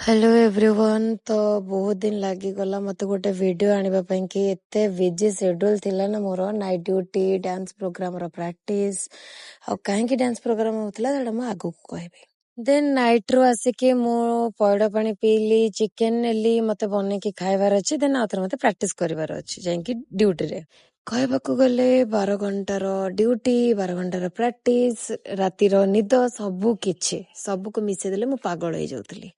Hello everyone. ତ ବହୁତ ଦିନ ଲାଗିଗଲା ମୋତେ ଗୋଟେ ଭିଡ଼ିଓ ଆଣିବା ପାଇଁ କି ଏତେ ବିଜି ସେଡ୍ୟୁଲ୍ ଥିଲା ନା ମୋର। ନାଇଟ୍ ଡ୍ୟୁଟି, ଡ୍ୟାନ୍ସ ପ୍ରୋଗ୍ରାମର ପ୍ରାକ୍ଟିସ୍। ଆଉ କାହିଁକି ଡ୍ୟାନ୍ସ ପ୍ରୋଗ୍ରାମ ହେଉଥିଲା, ସେଇଟା ମୁଁ ଆଗକୁ କହିବି। ଦେନ୍ ନାଇଟ୍ରୁ ଆସିକି ମୁଁ ପଇଡ଼ ପାଣି ପିଇଲି, ଚିକେନ୍ ନେଲି, ମୋତେ ବନେଇକି ଖାଇବାର ଅଛି। ଦେନ୍ ଆଉଥରେ ମୋତେ ପ୍ରାକ୍ଟିସ୍ କରିବାର ଅଛି ଯାଇକି ଡ୍ୟୁଟିରେ। କହିବାକୁ ଗଲେ 12 ଘଣ୍ଟାର ଡ୍ୟୁଟି, 12 ଘଣ୍ଟାର ପ୍ରାକ୍ଟିସ୍, ରାତିର ନିଦ, ସବୁ କିଛି ସବୁକୁ ମିଶେଇ ଦେଲେ ମୁଁ ପାଗଳ ହେଇଯାଉଥିଲି।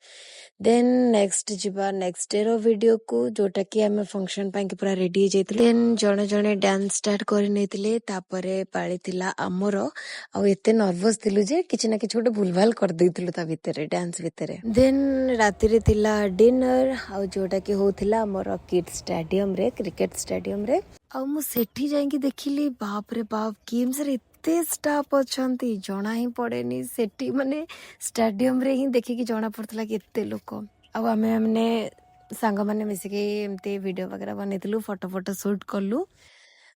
ଦେନ୍ ନେକ୍ସଟ ଯିବା ନେକ୍ସଟ ଡେର ଭିଡ଼ିଓକୁ, ଯୋଉଟାକି ଆମେ ଫଙ୍କସନ୍ ପାଇଁକି ପୁରା ରେଡି ହେଇଯାଇଥିଲୁ। ଦେନ୍ ଜଣେ ଜଣେ ଡ୍ୟାନ୍ସ ଷ୍ଟାର୍ଟ କରିନେଇଥିଲେ। ତାପରେ ପାଳି ଥିଲା ଆମର। ଆଉ ଏତେ ନର୍ଭସ୍ ଥିଲୁ ଯେ କିଛି ନା କିଛି ଗୋଟେ ଭୁଲଭାଲ କରିଦେଇଥିଲୁ ତା ଭିତରେ, ଡ୍ୟାନ୍ସ ଭିତରେ। ଦେନ୍ ରାତିରେ ଥିଲା ଡିନର, ଆଉ ଯୋଉଟାକି ହଉଥିଲା ଆମର କିଟ୍ ଷ୍ଟାଡିୟମରେ, କ୍ରିକେଟ ଷ୍ଟାଡିୟମରେ। ଆଉ ମୁଁ ସେଠି ଯାଇକି ଦେଖିଲି, ବାପରେ ବାପ, କିମ୍ସରେ ଏତେ ଷ୍ଟାଫ୍ ଅଛନ୍ତି, ଜଣା ହିଁ ପଡ଼େନି ସେଠି। ମାନେ ଷ୍ଟାଡିୟମରେ ହିଁ ଦେଖିକି ଜଣା ପଡୁଥିଲା କି ଏତେ ଲୋକ। ଆଉ ଆମେ ମାନେ ସାଙ୍ଗମାନେ ମିଶିକି ଏମିତି ଭିଡ଼ିଓ ବଗେରା ବନେଇଥିଲୁ, ଫଟୋ ଫଟୋ ସୁଟ୍ କଲୁ।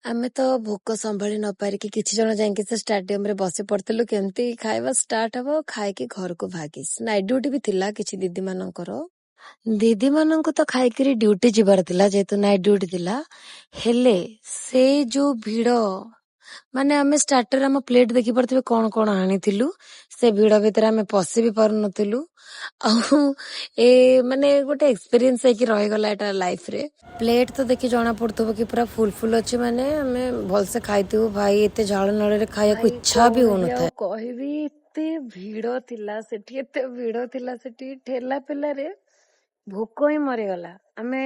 ଆମେ ତ ଭୋକ ସମ୍ଭାଳି ନ ପାରିକି କିଛି ଜଣ ଯାଇକି ସେ ଷ୍ଟାଡିୟମରେ ବସି ପଡିଥିଲୁ, କେମିତି ଖାଇବା ଷ୍ଟାର୍ଟ ହବ, ଖାଇକି ଘରକୁ ଭାଗିସ୍। ନାଇଟ୍ ଡ୍ୟୁଟି ବି ଥିଲା କିଛି ଦିଦିମାନଙ୍କର। ଦିଦିମାନଙ୍କୁ ତ ଖାଇକିରି ଡ୍ୟୁଟି ଯିବାର ଥିଲା, ଯେହେତୁ ନାଇଟ୍ ଡ୍ୟୁଟି ଥିଲା। ହେଲେ ସେ ଯୋଉ ଭିଡ, ମାନେ ଆମେ ଷ୍ଟାର୍ଟର ଆମ ପ୍ଲେଟ ଦେଖିପାରୁଥିବେ କଣ କଣ ଆଣିଥିଲୁ। ସେ ଭିଡ ଭିତରେ ଆମେ ପଶି ବି ପାରୁନଥିଲୁ। ଆଉ ଏ ମାନେ ଗୋଟେ ଏକ୍ସପିରିଏନ୍ସ ହେଇକି ରହିଗଲା ଏଟା ଲାଇଫରେ। ପ୍ଲେଟ ତ ଦେଖି ଜଣା ପଡୁଥିବ କି ପୁରା ଫୁଲ ଫୁଲ ଅଛି, ମାନେ ଆମେ ଭଲସେ ଖାଇଥିବୁ। ଭାଇ, ଏତେ ଝାଳ ନାଳରେ ଖାଇବାକୁ ଭାଇ, ଇଚ୍ଛା ବି କଣ ବି ଆଉ ହଉନଥାଏ। କହିବି, ଏତେ ଭିଡ ଥିଲା ସେଠି, ଏତେ ଭିଡ ଥିଲା ସେଠି, ଠେଲା ପେଲାରେ ଭୋକ ହିଁ ମରିଗଲା। ଆମେ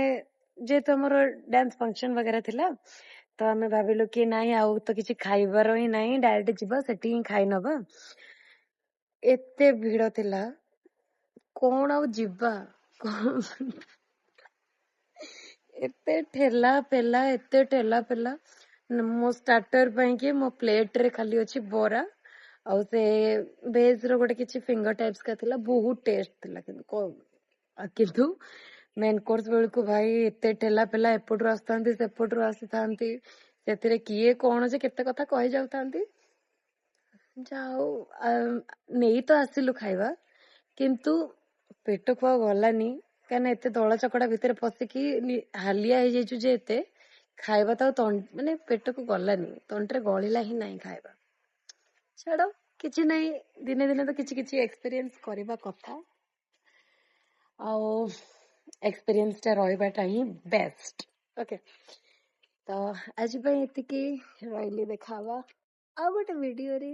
ଯେହେତୁ ଆମର ଡ୍ୟାନ୍ସ ଫଙ୍କସନ ବଗେରା ଥିଲା, ତ ଆମେ ଭାବିଲୁ କି ନାଇଁ, ଆଉ ତ କିଛି ଖାଇବାର ହିଁ ନାହିଁ, ଡାଇରେକ୍ଟ ଯିବା, ସେଠି ହିଁ ଖାଇ ନବା। ଏତେ ଭିଡ ଥିଲା, କଣ ଆଉ ଯିବା? ଏତେ ଠେଲା ପେଲା, ଏତେ ଠେଲା ପେଲା। ମୋ ଷ୍ଟାର୍ଟର ପାଇଁ କି ମୋ ପ୍ଲେଟରେ ଖାଲି ଅଛି ବରା ଆଉ ସେ ଭେଜ ର ଗୋଟେ କିଛି ଫିଙ୍ଗର ଟାଇପ୍ସ କା ଥିଲା। ବହୁତ ଟେଷ୍ଟ ଥିଲା କିନ୍ତୁ ମେନ୍ କୋର୍ସ ବେଳକୁ ଭାଇ, ଏତେ ଠେଲା ପେଲା, ଏପଟରୁ ଆସିଥାନ୍ତି, ସେପଟରୁ ଆସିଥାନ୍ତି, ସେଥିରେ କିଏ କଣ ଯେ କେତେ କଥା କହି ଯାଉଥାନ୍ତି। ଯାହା ହଉ, ନେଇ ତ ଆସିଲୁ ଖାଇବା, କିନ୍ତୁ ପେଟକୁ ଆଉ ଗଲାନି, କାହିଁକିନା ଏତେ ଦଳା ଚକଟା ଭିତରେ ପଶିକି ହାଲିଆ ହେଇଯାଇଛୁ ଯେ ଏତେ ଖାଇବା ତ ଆଉ ମାନେ ପେଟକୁ ଗଲାନି, ତଣ୍ଟିରେ ଗଳିଲା ହିଁ ନାହିଁ ଖାଇବା। ଛାଡ, କିଛି ନାହିଁ, ଦିନେ ଦିନେ ତ କିଛି କିଛି ଏକ୍ସପିରିଏନ୍ସ କରିବା କଥା ଆଉ ଏକ୍ସପିରିଏନ୍ସ ଟା ରହିବାଟା ହିଁ ବେଷ୍ଟ। ଓକେ, ତ ଆଜି ପାଇଁ ଏତିକି ରହିଲି। ଦେଖା ହବା ଆଉ ଗୋଟେ ଭିଡିଓରେ।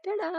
ଟାଟା।